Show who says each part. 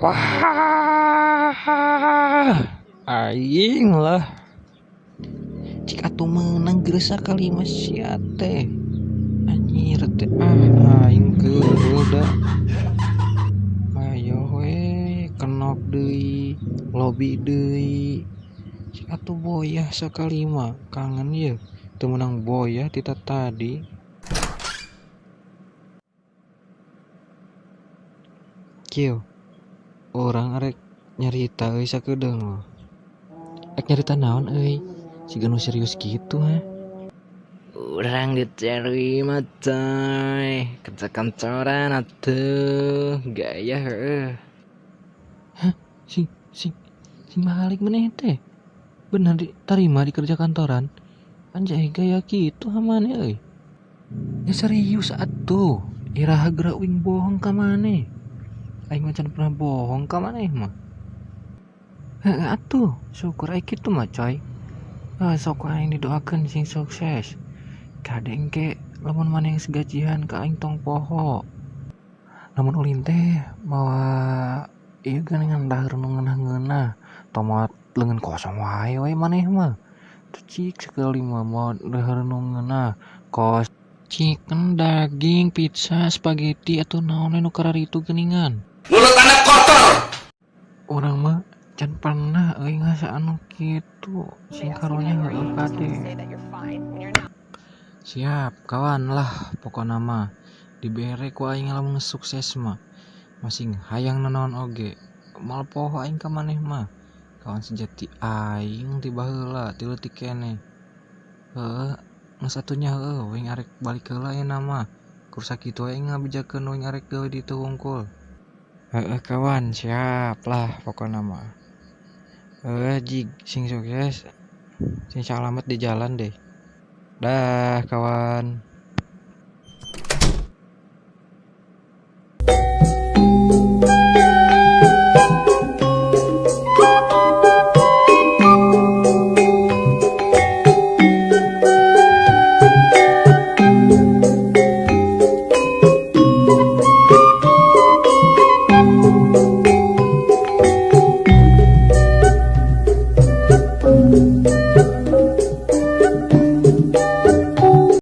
Speaker 1: Wah, aing lah. Cik atuh meunang geus sakali mah sia teh. Anjir teh, ah aing geuleuh da. Ayo we, kenok deui, lobi deui. Cik atuh boyah sakali mah, kangen ye. Teu meunang boyah tita tadi. Kieu, urang arek nyarita euy sakedeung mah. Rek nyarita naon euy? Siga nu serius kitu heh.
Speaker 2: Urang diterima coy, kerja kantoran atuh, gaya heueuh.
Speaker 1: Hah, sing sing sing balik maneh teh. Bener diterima di kerja kantoran. Anjay gaya kitu ha maneh euy. Ya serius atuh, iraha geura uing bohong ka maneh. Aing mah can pernah bohong ka maneh mah. Heeh atuh, syukur ai kitu mah coy. Sok aing didoakeun sing sukses. Kade engke lamun maneh geus gajian ka aing tong poho. Lamun ulin teh mawa ieu geuningan dahar nu ngeunah-ngeunah, tong mawa leungeun kosong wae we maneh mah. Teu cik sakali mah mawa dahar nu ngeunah, kos chicken, daging, pizza, spaghetti atau naon we nu kararitu geuningan.
Speaker 3: Mulut anda kotor.
Speaker 1: Urang mah can pernah euy ngasa anu kitu, sing karunya heueuh kade. Siap kawan lah pokona mah dibere ku aing lamun geus sukses mah. Masing hayang nanaon oge, moal poho aing ka maneh mah. Kawan sejati aing ti baheula ti leutik keneh. Heueuh geus atuh nya heueuh uing arek balik heula ayeuna mah. Kur sakitu we aing ngabejakeun uing arek gawe di ditu hungkul. Heueuh kawan, siap lah pokona mah. Heueuh jig sing sukses, sing salamet di jalan deh. Dah kawan.